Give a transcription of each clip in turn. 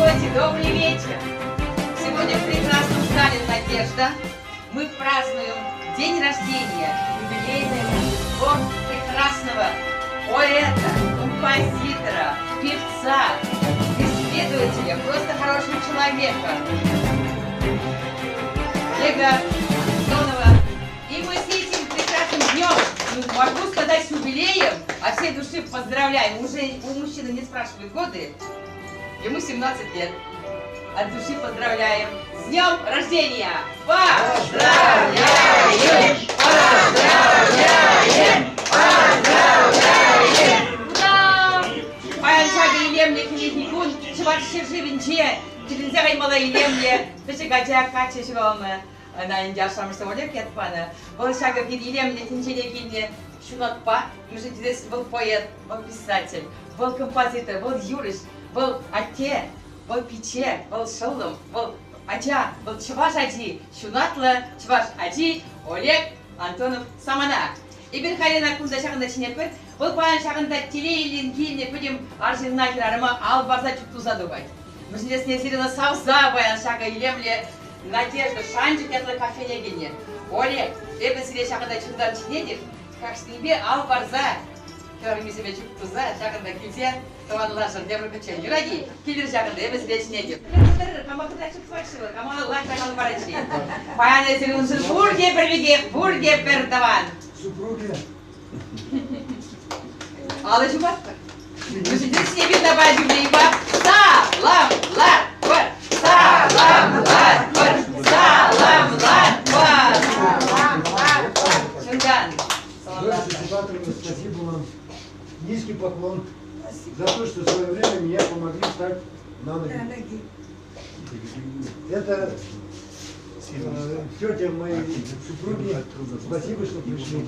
гости, добрый вечер! Сегодня в прекрасном зале «Надежда» мы празднуем день рождения, юбилейное Рождество прекрасного поэта, композитора, певца, исследователя, просто хорошего человека Олега Антонова. И мы с этим прекрасным днем, ну, могу сказать, с юбилеем, от всей души поздравляем. Уже у мужчины не спрашивают годы, ему 17 лет. От души поздравляем. С днем рождения! Поздравляем! Поздравляем! Поздравляем! Ура! Паян ҫакӑ илемлӗ хӗллехи кун Чӑваш ҫӗршывӗнче тӗлӗнсе каймалла илемлӗ пӗчӗк ача каччӑ ҫуралнӑ. Ӑна ӗнтӗ ашшӗ-амӑшӗ Олег ят панӑ. Вӑл ҫакӑ пит илемлӗ тӗнчене килнӗ ҫунатпа, мӗншӗн тесен вӑл поэт, вӑл писатель, вӑл композитор, вӑл юрӑҫ, вӑл атте, вӑл пичче, вӑл шӑллӑм, вӑл ача, вӑл чӑваш ачи, ҫунатлӑ чӑваш ачи Олег Антонов Самана. Эпир халӗ ӑна кунта ҫакӑнта чӗнетпӗр. Вӑл паян ҫакӑнта телейлӗн килнӗ пӗтӗм арҫынна хӗрарӑма ал парса чуптуса тухать. Мӗншӗн тесен эсир ӑна савса паян ҫакӑ илемлӗ Надежда шанчӑк ятлӑ кафене килнӗ. Олег, эпӗ сире ҫакӑнта чунтан чӗнетӗп, кашнипе ал парса хӗрарӑмӗсемпе чуптуса ҫакӑнта килсе тӑванлашӑр тепӗр пӗччен. Юрать-и? Килӗр ҫакӑнта, эпӗ сире чӗнетӗп. Кама кӑна чуптӑвать-ши вӑл, кама лайӑхрах ал парать-ши? Паян эсир уншӑн пурте пӗр пекех, пурте пӗр тӑван. Супруги. Алӑ ҫупатпӑр. Мӗншӗн давай юбилейпа саламлатпӑр, саламлатпӑр, саламлатпӑр. Чунтан Здравствуйте, Сипатовна, спасибо вам. Низкий поклон за то, что в свое время меня помогли встать на ноги. Это тетя моей супруги. Спасибо, что пришли.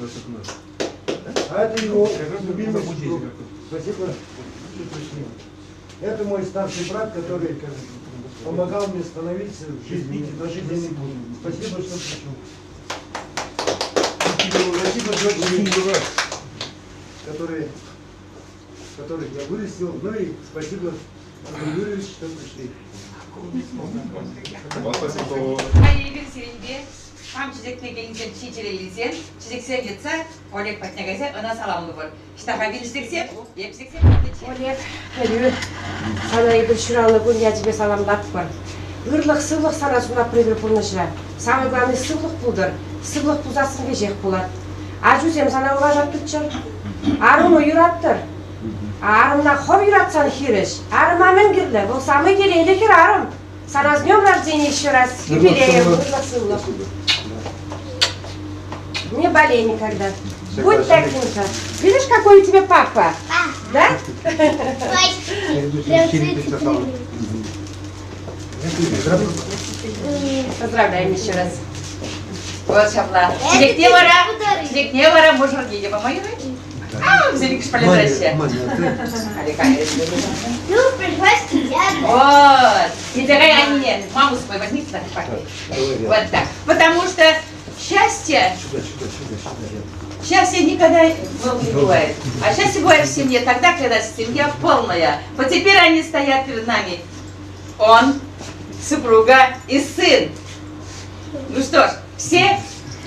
А это его любимый супруг. Спасибо, что пришли. Это мой старший брат, который помогал мне становиться в жизни, на жизненный путь. Спасибо, что пришел. Спасибо дочери, которые, которых я вырастил. Ну и спасибо, Андрей Юрьевич, что пришли. Халь сирӗнпе хам чечеклекенсем чи чӗреллисем, чечексем йӑтса Олег патне кайса ӑна саламлӑпӑр. Ҫтаха килӗштерсем, эп сиксе Олег, пӗлӳ, сана эпир ҫуралнӑ кун ячӗпе саламлатпӑр. Ырлӑх-сывлӑх сана сунатпӑр эпир пурнӑҫра. Самое главное, сывлӑх пултӑр. Сывлӑх пулсассӑн веҫех пулать. Ачусем сана уважать тытчӑр. Арӑму юраттӑр. Арӑмна хӑв юратсан хирӗҫ. Арӑма мӗн кирлӗ? Вӑл самый телейлӗ хӗрарӑм. Сана с днем рождения еще раз. С юбилеем. Ырлӑх-сывлӑх. Не болей никогда. Будь таким же. Видишь, какой у тебя папа? Да? Поздравляем еще раз. Вот ҫапла. Чечекне вара, чечекне вара мӑшӑрне те пама юрать. А, взяли шпалераще. Ну, пришлось Вот. Не давай Анине, маму свою возьми сюда, Вот так. Потому что счастье, счастье никогда много не бывает. А счастье бывает в семье тогда, когда семья полная. Вот теперь они стоят перед нами. Он, супруга и сын. Ну что ж, все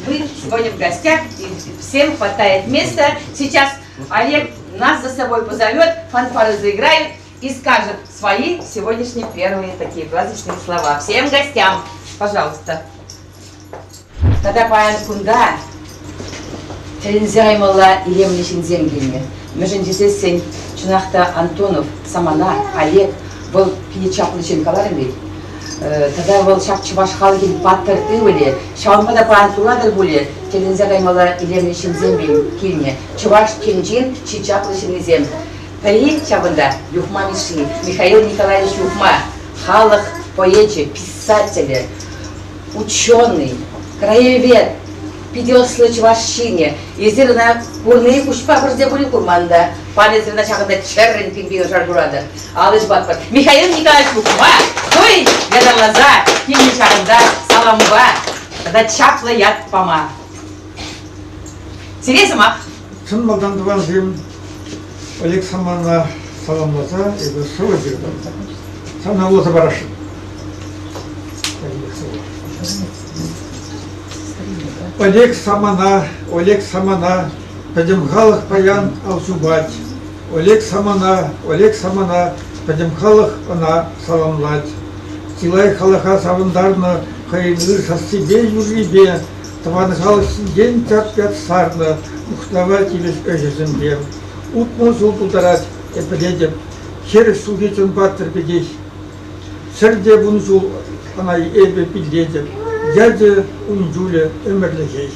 мы сегодня в гостях, и всем хватает места. Сейчас Олег нас за собой позовет, фанфары заиграют и скажет свои сегодняшние первые такие праздничные слова. Всем гостям, пожалуйста. Тата паян кунта тӗлӗнсе каймалла илемлӗ ҫынсем килнӗ. Мӗншӗн тесессӗн, чӑнах та Антонов, Самана, Олег вӑл питӗ чаплӑ ҫын каларӑм ведь. Тата вӑл ҫак чӑваш халӑхӗн паттӑр ывӑлӗ. Ҫавӑнпа та паян куратӑр пулӗ, тӗлӗнсе каймалла илемлӗ ҫынсем килнӗ. Чӑваш тӗнчин чи чаплӑ ҫыннисем. Пӗри ҫавӑнта Юхма Мишши, Михаил Николаевич Юхма, халӑх поэчӗ, писателӗ, ученый, краевед, питӗ ӑслӑ чӑваш ҫынӗ. Эсир ӑна курни куҫпа пӗрсе пулин курман та. Пан эсир ӑна ҫакӑнта чӗррӗн пин-пин шар куратӑр. Алӑ ҫупатпӑр. Михаил Николаевич Юхма хӑй ятарласа килнӗ ҫакӑнта салампа тата чаплӑ ят пама. Сире сӑмах. Чӑн малтан тӑвансем, Олег Самана саламласа эпӗ сӑвӑ ҫыртӑм. Сана вуласа парасшӑн. Олег Самана, Олег Самана, пӗтӗм халӑх паян ал ҫупать. Олег Самана, Олег Самана, пӗтӗм халӑх ӑна саламлать. Чылай халӑха савӑнтарнӑ хӑйӗн ыр сассипе, юррипе, тӑван халӑх ҫинчен чап-ят сарнӑ мухтава тивӗҫ ӗҫӗсемпе. 60 ҫул тултарать, эп пӗлетӗп, 40 ҫулхи чӑн паттӑр пекех. Ҫӗр те вун ҫул ӑна эпӗ пиллетӗп, ячӗ ун чулӗ ӗмӗрлӗхех.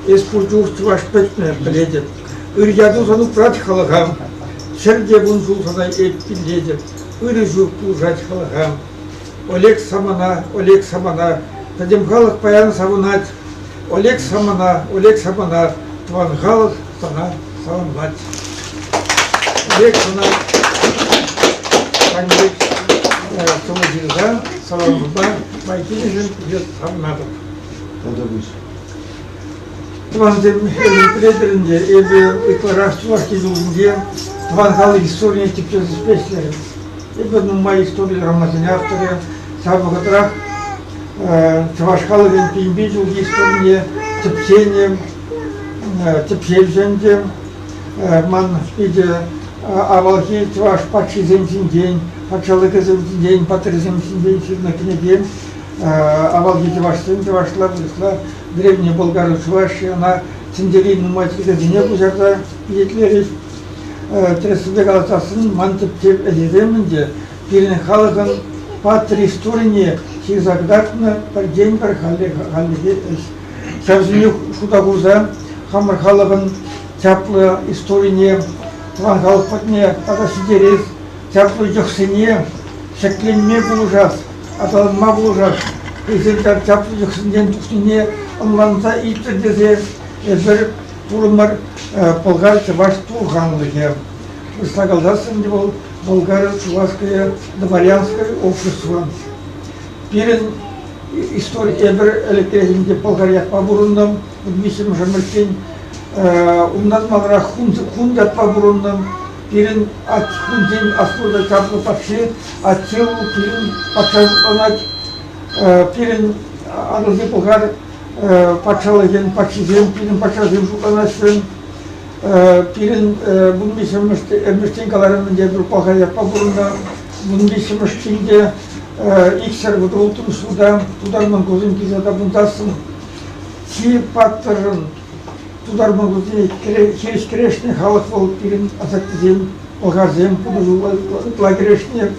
Эс пур чух чӑваш пӗтмӗ, пӗлетӗп, ыр яту сан упрать халӑха. Ҫӗр те вун ҫул сана эп пиллетӗп, ырӑ ҫурт пулӑшать халӑха. Олег Самана, Олег Самана, пӗтӗм халӑх паян савӑнать. Олег Самана, Олег Самана, тӑван халӑх сана саламлать. Олег сана паннек сӑвӑ ҫырса саламласа май килнӗшӗн питӗ савӑнатӑп. Тӑвансем, пӗлетӗр ӗнтӗ, эпӗ ытларах чӑваш ҫулӗнче тӑван халӑх историне тӗпчес ӗҫпе ӗҫлерӗм. Эпӗ нумай истори романсен авторӗ, ҫав вӑхӑтрах чӑваш халӑхӗн пин-пин ҫулхи историне тӗпченӗ, тӗпчевҫӗ ӗнтӗ. Ман питӗ авалхи чӑваш патшисем ҫинчен, патшалӑхӗсем ҫинчен, паттӑрӗсем ҫинчен ҫырнӑ кӗнеке авалхи чӑвашсем чӑвашла, вырӑсла Древняя Болгара Чувашия ӑна тӗнчери нумай чӗлхесене куҫарса пичетлерӗҫ. Тӗрӗссипе каласассӑн ман тӗпчев ӗҫӗсем ӗнтӗ пирӗн халӑхӑн паттӑр историне ҫырса кӑтартнӑ пӗртен-пӗр хальлӗхе ӗҫ. Ҫавсене шута хурса хамӑр халӑхӑн чаплӑ историне тӑван халӑх патне тата ҫитерес, чаплӑ йӑхсене ҫӗкленме пулӑшас, аталанма пулӑшас, хӑйсен чаплӑ йӑхсенчен тухнине ӑнланса илччӗр тесе эпир турӑмӑр Пӑлхар-Чӑваш турханлӑхӗ. Вырӑсла калсассӑн вӑл Болгар-Чувашское дворянское общество. Пирӗн истори эпир ӗлӗкрехинче Пӑлхар ятпа пурӑннӑ, виҫҫӗмӗш ӗмӗртен. Унтан маларах хун ятпа пурӑннӑ. Пирӗн хунсен аслӑ та чаплӑ патши Аттил пирӗн патша шутланать. Пирӗн Атӑлҫи Пӑлхар патшалӑхӗн патшисем пирӗн патшасем шутланаҫҫӗ. Пирӗн вунвиҫҫӗмӗш ӗмӗртен каларӑм ӗнтӗ эпир Пӑлхар ятпа пурӑннӑ. Вунвиҫҫӗмӗш ҫинче икҫӗр вӑтӑр ҫулта тутар-монголсем килсе тапӑнсассӑн чи паттӑррӑн тутар-монголсене хирӗҫ кӗрешнӗ халӑх вӑл пирӗн асаттесем, пӑлхарсем ытла кӗрешнӗ.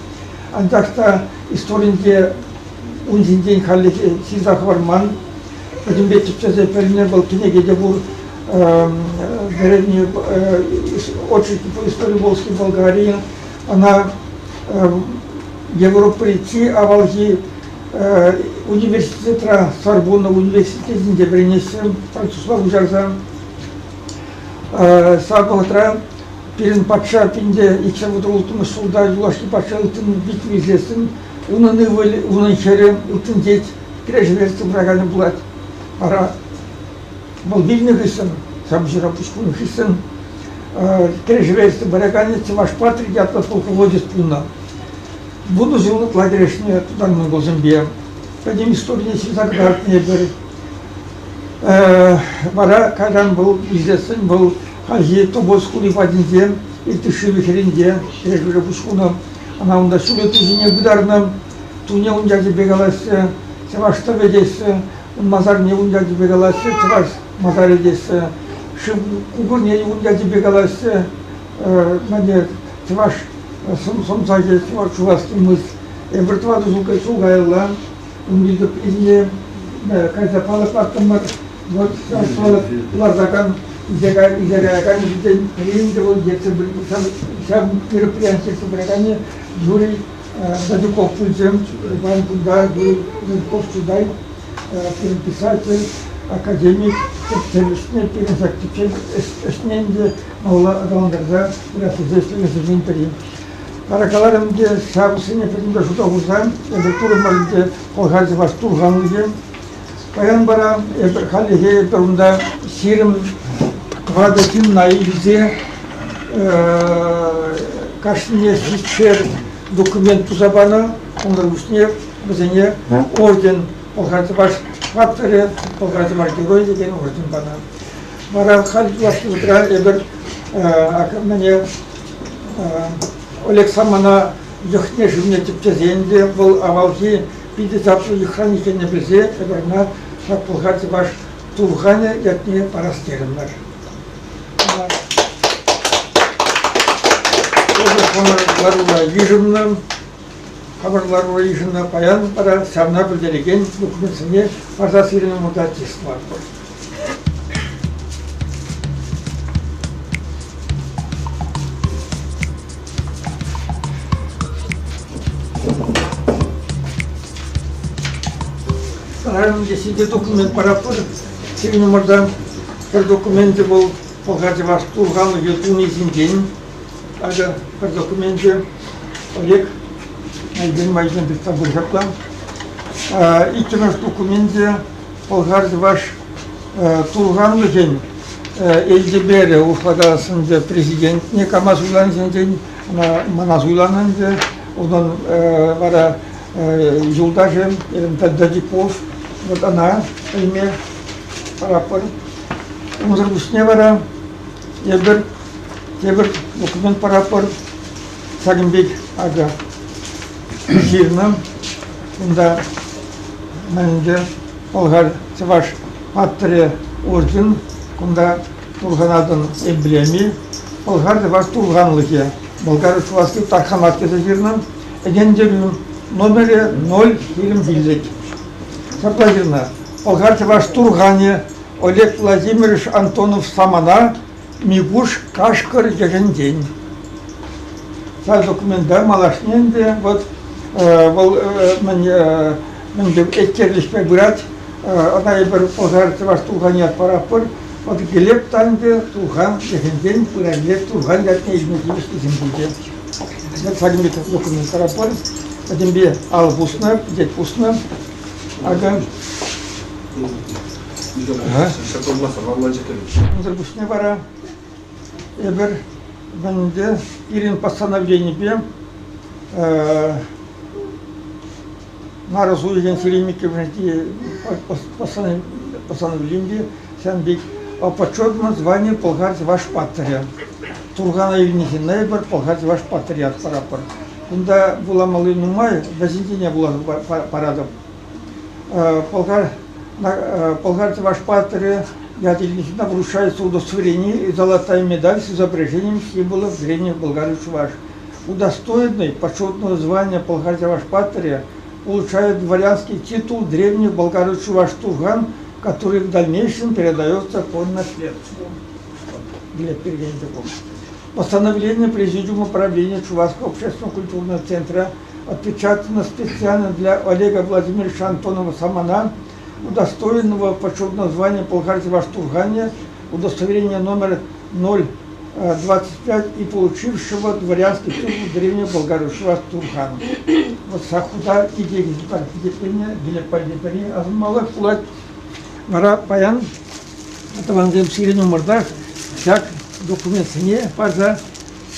Анчах та историнче ун ҫинчен хальлӗхе ҫырса хӑварман. Пӗтӗмпе тӗпчесе пӗлнӗ вӑл кӗнеке те пур. Древние очерки по истории Волжской Болгарии. Ӑна Европӑри чи авалхи университетра Сорбонна университетӗнче вӗренеҫҫӗ, французла куҫарса. Ҫав вӑхӑтра пирӗн патша пинте икҫӗр вӑтӑр улттӑмӗш ҫулта юлашки патша ылтӑн вит вилсессӗн унӑн ывӑлӗ, унӑн хӗрӗ ылтӑн тет кӗрешӗве пыраканӗ пулать. Вара вӑл вилнӗ хыҫҫӑн, ҫапӑҫура пуҫ хунӑ хыҫҫӑн кӗрешӗве пыраканӗ Чӑваш Патрик ятлӑ полководец пулнӑ. Вунӑ ҫул ытла кӗрешнӗ тутар-монголсемпе. Пӗтӗм историне ҫырса кӑтартнӑ эпир. Вара кайран вӑл вилсессӗн вӑл хальхи Тобольск хули патӗнче Иртыш шывӗ хӗрринче кӗрешӳре пуҫ хунӑ. Ӑна унта ҫӳле ту ҫине пытарнӑ. Туне ун ячӗпе калаҫҫӗ, чӑваш тӑвӗ теҫҫӗ. Ун масарне ун ячӗпе калаҫҫӗ, чӑваш масарӗ теҫҫӗ. Шыв кукӑрне ун ячӗпе калаҫҫӗ. Мӗне чӑваш сӑмсахӗ, чӑваш чувашский мыс. Эпир тӑватӑ ҫул каялла ун вилтӑприне кайса палӑк лартрӑмӑр. Вот ҫав палӑк лартакан илсе каякан ҫынсен пӗри ӗнтӗ вӑл ертсе ҫав мероприятие ертсе пыраканӗ Юрий Дадюков пулчӗ. Паян кунта Юрий Дадюков Чутай пирӗн писатель, академик, тӗпчев ӗҫне, пирӗн ҫак тӗпчев ӗҫне ӗнтӗ малалла аталантарса пырас тесе ӗҫлекенсенчен пӗри. Вара каларӑм ӗнтӗ, ҫавсене пӗтӗмпе шута хурса эпир турӑмӑр ӗнтӗ Пӑлхар чӑваш турханлӑхӗ. Паян вара эпир хальлӗхе эпир унта 24 ҫынна илсе кашнине ҫичшер. документ туса панӑ. Унсӑр пуҫне вӗсене орден Пӑлхар Чӑваш паттӑрӗ, Пӑлхар Чӑваш геройӗ текен орден панӑ. Вара халь юлашки вӑхӑтра эпир мӗне Олег Самана йӑхне-шывне тӗпчесе ӗнтӗ вӑл авалхи питӗ чаплӑ йӑхран иккенне пӗлсе эпир ӑна ҫак Пӑлхар Чӑваш Турханӗ ятне парас терӗмӗр. Хамӑр ларура йышӑннӑ, хамӑр ларура йышӑннӑ паян вара ҫавна пӗлтерекен документсене парса сирӗн умӑрта чыслатпӑр. Район сиде документ паратпӑр. Сирӗн умӑрта пӗр докуменчӗ вӑл Пӑлхар Чӑваш Турханлӑхӗ туни ҫинчен. Акӑ пӗр докуменчӗ Олег Найден майсем тытса пыр ҫапла. Иккӗмӗш докуменчӗ Пӑлхар Чӑваш Турханлӑхӗн Элтеперӗ Ушлакассинче президентне кама суйланӑ ҫинчен ӑна мана суйланӑ ӗнтӗ. Унӑн вара юлташӗ Дадиков вот ӑна илме паратпӑр. Унсӑр пуҫне вара эпир тепӗр документ паратпӑр. Ҫакӑн пек акӑ ҫырнӑ. Унта мӗнӗнче Пӑлхар чӑваш паттӑрӗ орден, кунта Турханатӑн эмблеми, Пӑлхар чӑваш турханлӑхӗ, Болгар чӑвашли Тарханат тесе ҫырнӑ. Ӗнентерӳ номерӗ 025. Ҫапла ҫырнӑ. Пӑлхар чӑваш турханӗ Олег Владимирович Антонов самана Микуш Кашкӑр йӑхӗнчен. Ҫав документа малашне ӗнтӗ вот вӑл мӗн мӗн еткерлӗхпе пырать, ӑна эпир Пӑлхар чӑваш Турхан ят паратпӑр. Вот Глеб та ӗнтӗ Турхан йӑхӗнчен пырать. Глеб Турхан ятне илме тивӗҫлисем пулчӗ. Ҫакӑн пек документ паратпӑр. Пӗтӗмпе ал пуснӑ, пичет пуснӑ. Акӑ Унсӑр пуҫне вара эпир мӗнте пирӗн постановленипе нарӑс уйӑхӗн ҫирӗм постановленипе ҫавӑн пек о почетном звании Пӑлхар-Чӑваш паттӑрӗ. Турхана илнӗ ҫынна эпир Пӑлхар-Чӑваш паттӑрӗ ят паратпӑр. Кунта вуламалли нумай, вӗсенчене вуласа паратӑп. Пӑлхар, Пӑлхар-Чӑваш паттӑрӗ ят илнӗ ҫынна вручается удостоверение и золотая медаль с изображением символов древних болгар и чуваш. Удостоенный почетного звания Пӑлхар-Чӑваш паттӑрӗ получает дворянский титул древних болгар и чуваш Турхан, который в дальнейшем передается по наследству. Глеб Перегентяков. Постановление Президиума правления Чувашского общественно-культурного центра отпечатано специально для Олега Владимировича Антонова Самана, удостоенного почетного звания Пӑлхар Чӑваш Турханӗ, удостоверение номер 025 и получившего дворянский титул древнего болгар Чӑваш Турхан. Вот ҫак хута икӗ хисепленӗ Глеб асӑнмалӑх пулать. Вара паян тӑвансем сирӗн умӑртах ҫак документсене парса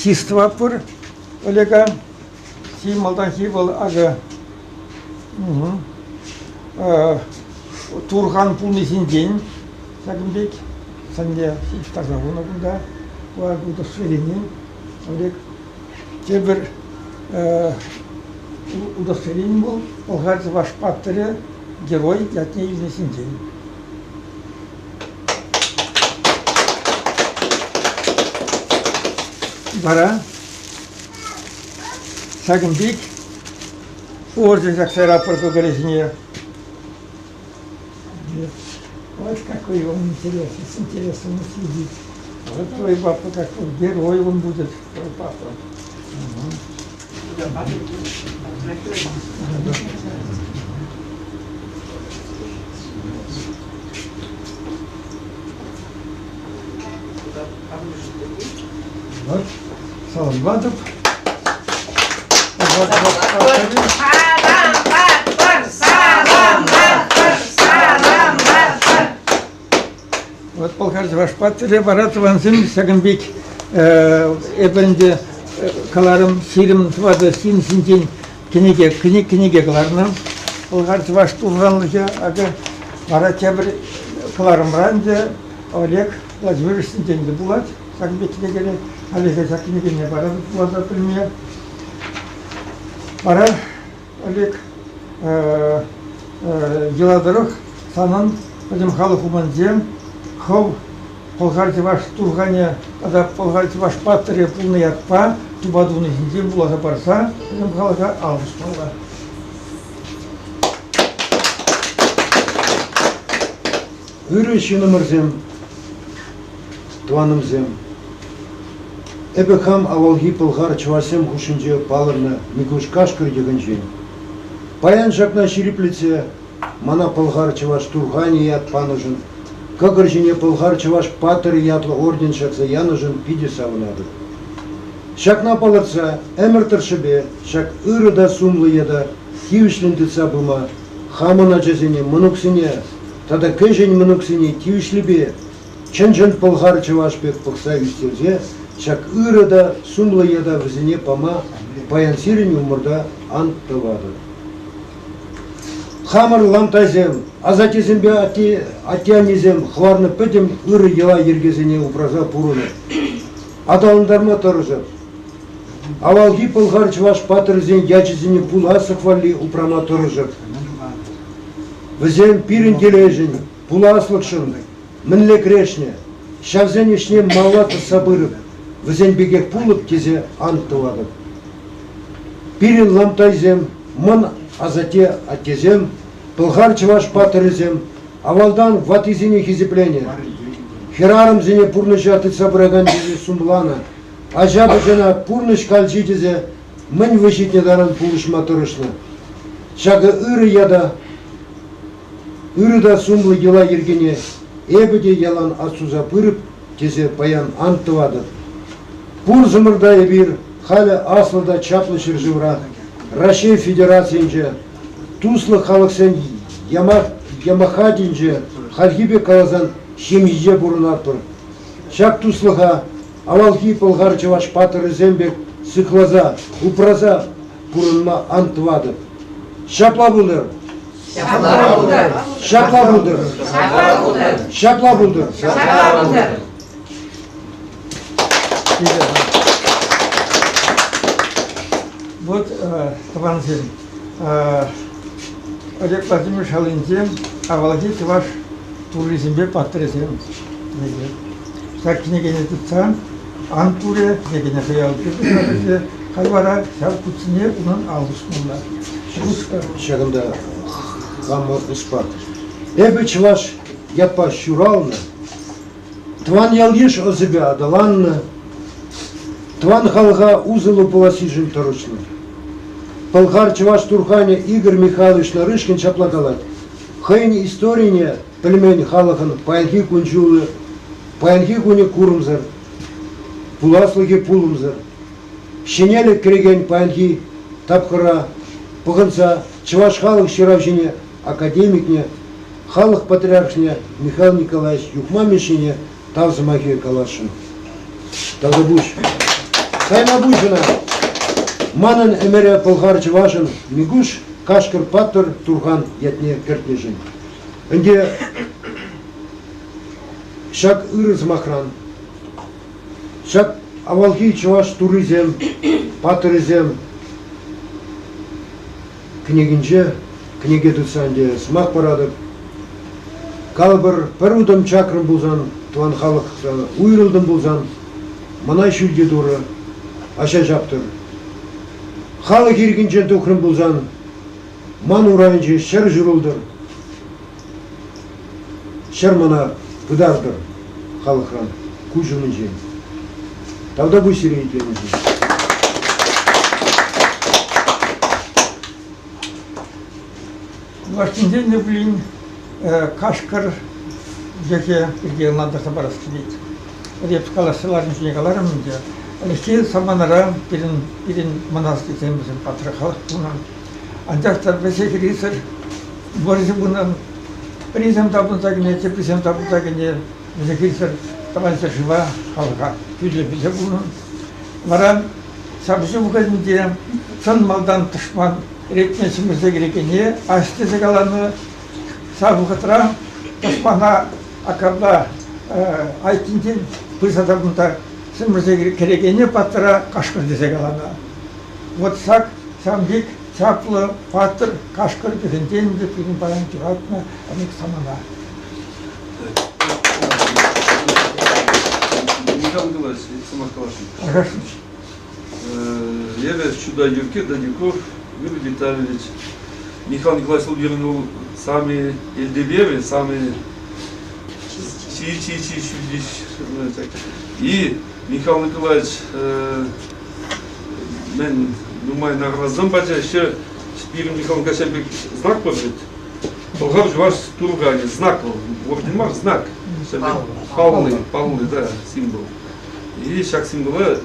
чыс тӑватпӑр Олега. Чи малтанхи вӑл акӑ Турхан пулни ҫинчен ҫакӑн пек сӑнне ҫыптарса хунӑ кунта удостоверени. Олег тепӗр удостоверени вӑл Пӑлхар чӑваш паттӑрӗ герой ятне илни ҫинчен. Вара Ҫакӑн пек орден ҫакса яратпӑр кӑкӑрӗ ҫине. Вот какой он интересный, с интересом следит. Вот твой папа какой герой он будет, твой папа. Угу. Вот. Саламлатӑп. Вот Пӑлхар Чӑваш паттӑрӗ вара тӑвансем ҫакӑн пек эпӗ ӗнтӗ. кӑларӑм 24 ҫын ҫинчен кӗнеке, кӗнеке кӑларнӑ. Пӑлхар чӑваш турханлӑхӗ акӑ вара тепӗр кӑларӑмра ӗнтӗ Олег Владимирович ҫинчен те пулать. Ҫакӑн пек кӗнекере халӗхе ҫак кӗнекене паратӑп вуласа пӗлме. Вара Олег йӑла тӑрӑх санӑн пӗтӗм халӑх умӗнче хӑв пӑлхар-чӑваш турханӗ тата пӑлхар-чӑваш паттӑрӗ пулнӑ ятпа тупа туни ҫинчен вуласа парса пӗтӗм халӑха ал пусмалла. Ырӑ ҫыннӑмӑрсем, тӑванӑмсем, эпӗ хам авалхи пӑлхар чӑвашсем хушшинче палӑрнӑ Микуш Кашкӑр йӑхӗнчен. Паян ҫакна ҫирӗплетсе мана пӑлхар чӑваш турханӗ ят панӑшӑн, кӑкӑр ҫине пӑлхар чӑваш паттӑрӗ ятлӑ орден ҫакса янӑшӑн питӗ савӑнатӑп. Ҫакна палӑртса ӗмӗр тӑршшӗпе ҫак ырӑ та сумлӑ ята тивӗҫлӗн тытса пыма хамӑн ачасене, мӑнуксене тата кӗҫӗн мӑнуксене тивӗҫлипе чӑн-чӑн пӑлхар-чӑваш пек пӑхса ӳстерсе ҫак ырӑ та сумлӑ ята вӗсене пама паян сирӗн умӑрта ан тӑватӑр. Хамӑр ламтайсем, асаттесемпе атте-аннесем хӑварнӑ пӗтӗм ырӑ йӑла-йӗркесене упраса пурӑнӑр, аталантарма тӑрӑшӑр. Авалхи пӑлхар-чӑваш паттӑрӗсен ячӗсене пуласлӑх валли упрама тӑрӑшӑр. Вӗсем пирӗн телейшӗн, пуласлӑхшӑн мӗнле кӗрешнӗ, ҫавсен ӗҫне малалла тӑсса пырӑп, вӗсен пекех пулӑп тесе ан тӑватӑп. Пирӗн ламтайсем, мӑн асатте-аттесем, пӑлхар-чӑваш паттӑрӗсем авалтан ваттисене хисепленӗ, хӗрарӑмсене пурнӑҫа тытса пыракан тесе сумланӑ, ача-пӑчана пурнӑҫ калчи тесе мӗн вӑй ҫитнӗ таран пулӑшма тӑрӑшнӑ. Ҫакӑ ырӑ ята, ырӑ та сумлӑ йӑла-йӗркене эпӗ те ялан астуса пырӑп тесе паян ан тӑватӑп. Пурсӑмӑр та эпир халӗ аслӑ та чаплӑ ҫӗршывра, Раҫҫей Федерацийӗнче, туслӑ халӑхсен ямахатӗнче, хальхи пек каласан, ҫемйинче пурӑнатпӑр. Ҫак туслӑха авалхи пӑлхар-чӑваш паттӑрӗсем пек сыхласа, упраса пурӑнма ан тӑватӑп. Ҫапла пултӑр! Ҫапла пултӑр! Ҫапла пултӑр! Ҫапла пултӑр! Ҫапла пултӑр! Ҫапла пултӑр! Вот, тӑвансем, Олег Владимирович аллинче авалхи чӑваш туррисемпе паттӑрӗсем кӗнеке. Ҫак кӗнекене тытса ан турӗ, кӗнекене хӑй аллипе тытса тӑчӗ, халь вара ҫав хутсене унӑн ал усмалла. Ҫакӑнта хамӑр ӑспа. Эпӗ чӑваш ятпа ҫуралнӑ, тӑван ял-йыш ӑсӗпе аталаннӑ, тӑван халӑха усӑллӑ пулассишӗн тӑрӑшнӑ. Пӑлхар чӑваш турханӗ Игорь Михайлович Нарышкин ҫапла калать: Хӑйӗн историне пӗлмен халӑхӑн паянхи кун-ҫулӗ, паянхи кунӗ курӑмсӑр, пуласлӑхӗ пулӑмсӑр. Ҫӗнелӗх кӗрекен паянхи тапхӑра пӑхӑнса чӑваш халӑх ҫыравҫине, академикне, халӑх патриархне Михаил Николаевич Юхма Мишшине тав сӑмахӗ каласшӑн. Тавтапуҫ. Тайма пуҫ ӑна. Манӑн ӗмӗре пӑлхар-чӑвашӑн Микуш Кашкӑр паттӑр Турхан ятне кӗртнӗшӗн. Ӗнтӗ ҫак ырӑ сӑмахран, ҫак авалхи чӑваш туррисем, паттӑрӗсем кӗнекинче кӗнеке тытса ӗнтӗ сӑмах паратӑп. Калӑпӑр, пӗр утӑм чакрӑм пулсан, тӑван халӑхран уйрӑлтӑм пулсан, мана ҫӳлти Турӑ аҫа ҫаптӑр. Халӑх ирӗкӗнчен тухрӑм пулсан, ман урайӗнче ҫӗр ҫурӑлтӑр. Ҫӗр мана пытартӑр халӑхран, куҫ умӗнчен. Тавтапуҫ сире итленӗшӗн. Юлашкинчен те пулин кашкӑр йӑхӗ пирки ӑнлантарса парас килет. Эп калаҫса ларнӑ чухне каларӑм ӗнтӗ, ӗлӗкхи саманара пирӗн, пирӗн мӑн аслисем вӗсем патша халӑх пулнӑ. Анчах та вӗҫӗ-хӗррисӗр вӑрҫӑ пынӑ. Пӗрисем тапӑнса кӗнӗ, теприсем тапӑнса кӗнӗ. Вӗҫӗ-хӗррисӗр тӑван ҫӗршыва, халӑха хӳтӗлесе пулнӑ. Вара. Ҫапӑҫу вӑхӑтӗнче чӑн малтан тӑшман ретне ҫӗмӗрсе кӗрекене ас тесе каланӑ. Ҫав вӑхӑтра тӑшмана акапа айккинчен пырса тапӑнса ҫӗмӗрсе кӗрекене паттӑра кашкӑр тесе каланӑ. Вот ҫак ҫавӑн пек чаплӑ паттӑр кашкӑр тӗсӗнчен те пирӗн паян юратнӑ ӗмӗт самана. Михаил Николаевич, сӑмах каласшӑн. Эпӗ Чутай Юркки Данюков Юрий Витальевич. Михаил Николаевич Лугинов самый эльтеперӗ, самый чи-чи-чи ҫӳлти И Михаил Николаевич мӗн нумай наградӑсем пачӗ. Еще пирӗн Михаил Николаевич пек знак пур вӗт. Пӑлхар чӑваш турханӗ знак вӑл. Орден мар, знак. Паллӑ, паллӑ, да, символ. И ҫак символа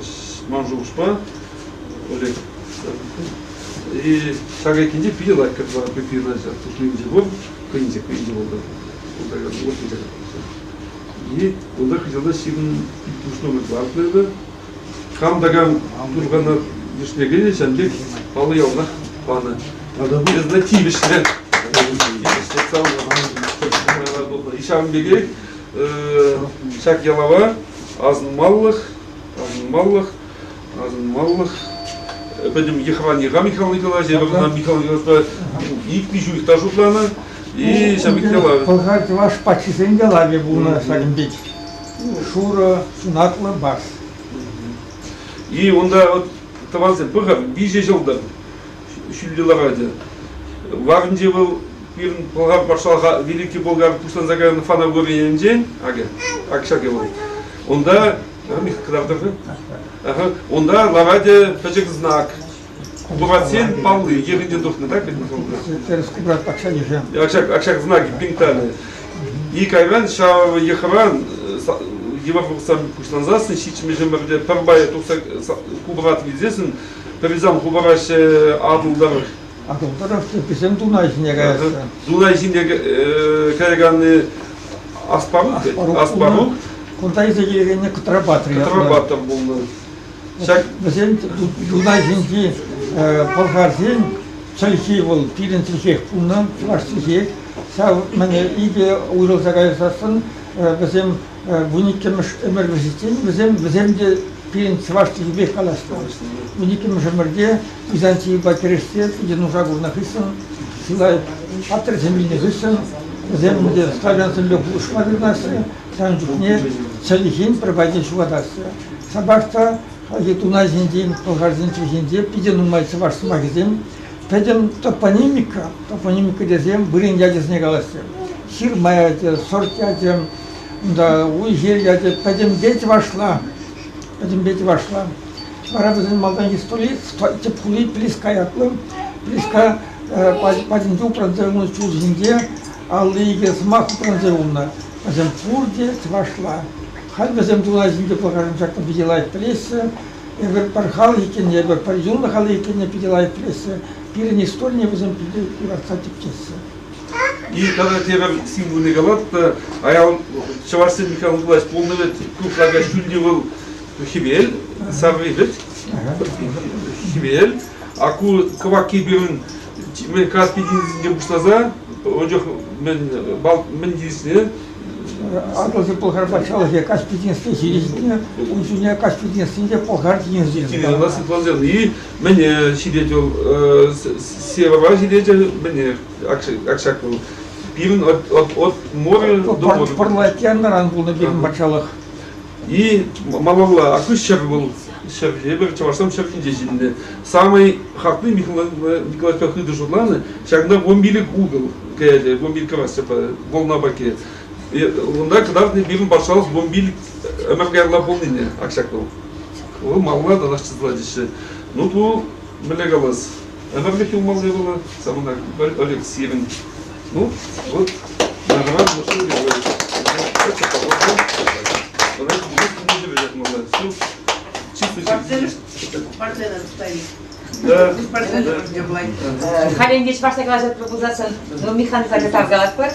ман шухӑшпа Олег и ҫак айккинче питӗ лайӑх пирӗн тухнинче пур, хӑйӗнче хӑйӗнче пултӑр. И унта хыҫалта ҫын пуҫнӑ лартнӑ эпӗ. Кам та кам турхана йышне кӗнӗ, ҫавӑн пек паллӑ яланах панӑ. Эсӗ тивӗҫлӗ. И ҫавӑн пекех ҫак ялава асӑнмаллӑх, асӑнмаллӑх, асӑнмаллӑх пӗтӗм йыхран йӑха Михаил Николаевич, эпӗ ӑна Михаил Николаевичпа иккӗ ҫул та шутланӑ. И ҫав пек ялав. Пӑлхар чӑваш патшисен ялавӗ пулнӑ ҫакӑн пек. Шурӑ ҫунатлӑ барс. И унта вот тӑвансем пӑхӑр, виҫӗ ҫӑлтӑр ҫӳлте ларать. Варӗнче вӑл пирӗн Пӑлхар патшалӑха Великий Болгар пуҫланса кайнӑ Фанагорийӗнчен, акӑ, ак ҫакӑ вӑл. Унта, кӑтартӑр-ха. Унта ларать пӗчӗк знак. Кубратсен палли йӑхӗнчен тухнӑ, так ведь, Тӗрӗс Кубрат патша йӑхӗ. Ак знаки пинтаны. И кайран ҫав йӑхран йывӑр вӑхӑтсем пуҫлансассӑн ҫиччӗмӗш ӗмӗрте пӗр пайӗ тухса Кубрат килсессӗн пӗрисем хупараҫҫӗ Атӑл тӑрӑх. Атӑл тӑрӑх теприсем Дунай ҫине каяҫҫӗ. Дунай ҫине каяканни Аспарук, Аспарук. Кунта илсе килекенни Кӑтрапатр ятлӑ. Кӑтрапатр пулнӑ. Ҫак вӗсен Дунай ҫинчи пӑлхарсен чӗлхи вӑл пирӗн чӗлхех пулнӑ, чӑваш чӗлхи. Ҫав мӗне икӗ уйрӑлса кайсассӑн вӗсем вуниккӗмӗш ӗмӗр вӗҫӗччен вӗсем вӗсем те пирӗн чӑваш чӗлхипех калаҫнӑ. Вуниккӗмӗш ӗмӗрте Византийӑпа кӗрешсе питӗ нуша курнӑ хыҫҫӑн чылай паттӑрсем вилнӗ хыҫҫӑн вӗсем ӗнтӗ славянсемпе пулӑшма тытӑнаҫҫӗ, ҫавӑн чухне чӗлхин пӗр пайне ҫухатаҫҫӗ. Ҫапах та хальхи Тунай ҫинчен, пӑлхарсен чӗлхинче питӗ нумай чӑваш сӑмахӗсем пӗтӗм топонимика, топонимика тесе вырӑн ячӗсене калаҫҫӗ. Ҫырма ячӗ, сорт ячӗ, унта уй-хир ячӗ пӗтӗмпе чӑвашла, пӗтӗмпе чӑвашла. Вара вӗсен малтанхи столи, тӗп хули Плиска ятлӑ. Плиска патӗнче упранса юлнӑ чул ҫинче 52 сӑмах упранса юлнӑ. Вӗсем пурте чӑвашла. Халь вӗсем Тулай ҫинче пӑлхарсем ҫакна питӗ лайӑх пӗлеҫҫӗ. Эпир пӗр халӑх иккенне, эпир пӗр юнлӑ халӑх иккенне питӗ лайӑх пӗлеҫҫӗ. Пирӗн историне вӗсем питӗ юратса тӗпчеҫҫӗ. И тата тепӗр символне калатӑп та, аял чӑвашсен Михаил Николаевич пулнӑ вӗт, ку флага ҫӳлте вӑл хӗвел, сарри вӗт, хӗвел, а ку кӑвакки пирӗн мӗн Каспи тинӗсӗнчен пуҫласа ун чух мӗн мӗн тинӗсне Атӑлҫи Пӑлхар патшалӑхӗ Каспи тинӗсне ҫитнӗ, ун ҫине Каспи тинӗсӗнче Пӑлхар тинӗсӗ. Тинӗс И мӗн ҫитет вӑл севера ҫитет мӗне ак ҫак вӑл пирӗн от, от, от моря до моря. Пӑрлӑ океанран пулнӑ пирӗн патшалӑх. И малалла, а ҫӗр вӑл ҫӗр эпир чӑвашсем ҫӗр ҫинче ҫитӗннӗ. Самый хакли Михаил Николаевичпа хытӑ шутланӑ, ҫакӑнта вунпилӗк угол каять, вунпилӗк кӑвас волнапа килет. Унта кӑтартнӑ пирӗн патшалӑх вунпилӗк ӗмӗр каялла пулнине, ак ҫак вӑл. Вӑл малалла татах чыслать Ну, ку, мӗнле калас, ӗмӗрлӗх юлмалли вӑл, самана Олег сирӗн. Ну, вот, награда Халӗ ӗнтӗ чӑвашла калаҫатпӑр пулсассӑн, ну, Михаил Николаевича тав калатпӑр.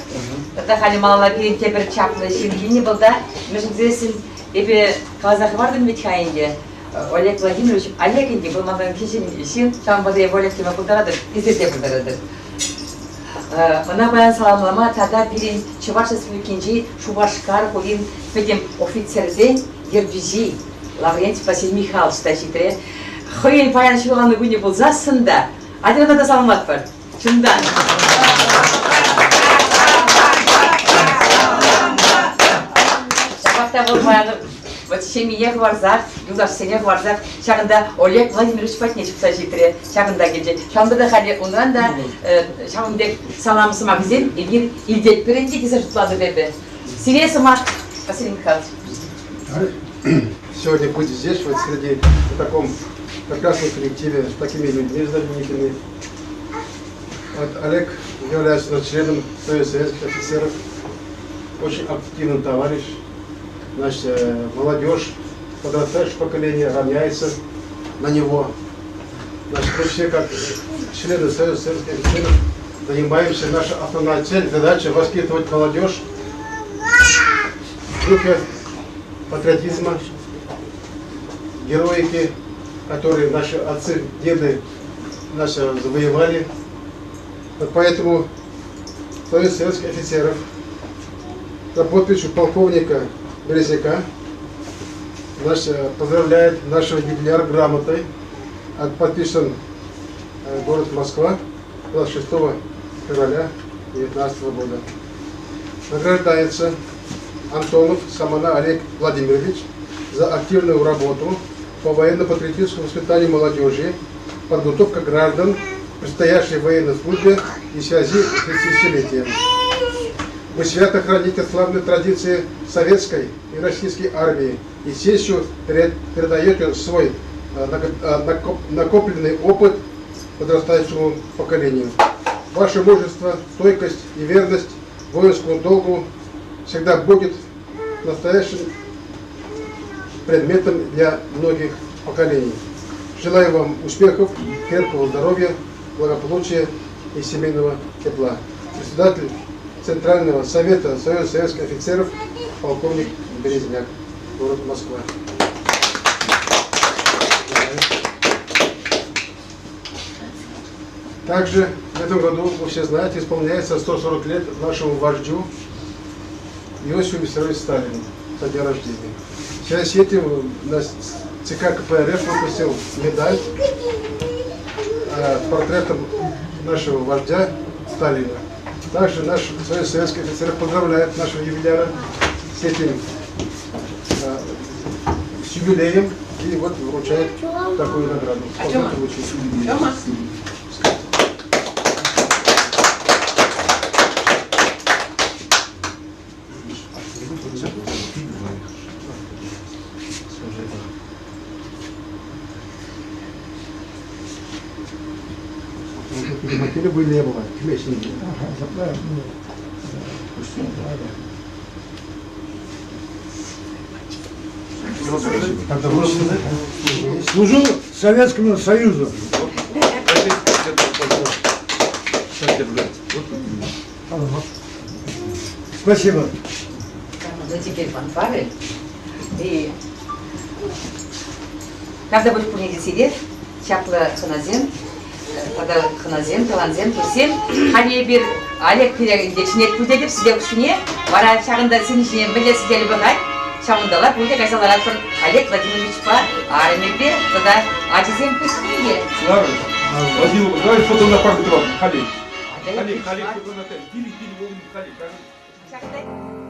Тата халӗ малалла пирӗн тепӗр чаплӑ ҫын килнӗ вӑл та. Мӗншӗн тесессӗн эпӗ каласа хӑвартӑм вӗт-ха ӗнтӗ. Олег Владимирович Олег ӗнтӗ вӑл малтан кӗҫӗн ҫын, ҫавӑнпа та эпӗ Олег теме пултаратӑп, эсир те пултаратӑр. Ӑна паян саламлама тата пирӗн Чӑваш Республикинчи Шупашкар хулин пӗтӗм офицерсен ертӳҫи Лаврентий Василий Михайлович та ҫитрӗ. Хӑйӗн паян ҫуралнӑ кунӗ пулсассӑн та атьӑр ӑна та саламлатпӑр. Чунтан. Ҫапах та вӑл паян вот ҫемьене хӑварсах, юлташсене хӑварсах ҫакӑнта Олег Владимирович патне чупса ҫитрӗ, ҫакӑнта килчӗ. Ҫавӑнпа та халӗ унран та ҫавӑн пек салам сӑмахӗсем эпир илтетпӗр ӗнтӗ тесе шутлатӑп эпӗ. Сире сӑмах, Василий Михайлович. Сегодня быть здесь, вот среди в таком прекрасном коллективе, с такими людьми знаменитыми. Вот Олег является членом Союза советских офицеров, очень активный товарищ. Значит, молодежь, подрастающее поколение равняется на него. Значит, мы все, как члены Союза советских офицеров, занимаемся. Наша основная цель, задача воспитывать молодежь в духе патриотизма, героики, которые наши отцы, деды наши завоевали. Вот поэтому Союз советских офицеров за подписью полковника Березняка наш, поздравляет нашего юбиляра грамотой. Подписан город Москва 26 февраля 2019 года. Награждается Антонов Самана Олег Владимирович за активную работу по военно-патриотическому воспитанию молодежи, подготовка граждан предстоящей военной службе и связи с тысячелетием. Вы свято храните славные традиции советской и российской армии и сессию передаете свой накопленный опыт подрастающему поколению. Ваше мужество, стойкость и верность воинскому долгу всегда будет настоящим предметом для многих поколений. Желаю вам успехов, крепкого здоровья, благополучия и семейного тепла. Председатель Центрального совета Союза советских офицеров, полковник Березняк, город Москва. Также в этом году, вы все знаете, исполняется 140 лет нашему вождю Иосифу Виссарионовичу Сталину со дня рождения. В связи с этим ЦК КПРФ выпустил медаль с портретом нашего вождя Сталина. Также наш Союз советских офицеров поздравляет нашего юбиляра с этим с юбилеем и вот вручает такую награду. Тёма? Служу Советскому Союзу. Спасибо. Ну, теперь фанфары. И когда будешь пурне сидеть, чаплӑ хӑнасем, тата хӑнасем, тӑвансем, туссем, халӗ эпир Олег пире чӗнет пуль тетӗп сӗтел хушшине, вара ҫакӑнта сӗнӗ ҫине мӗнле сӗтел пӑхать, ҫавӑнталла пурте кайса ларатпӑр Олег Владимировичпа арӑмӗпе тата ачисем хыҫне те. Слава, Владимир, давай фото на память вам, Халик. Халик, Халик, фото на память. Кили, кили, Халик. Ҫакӑнта.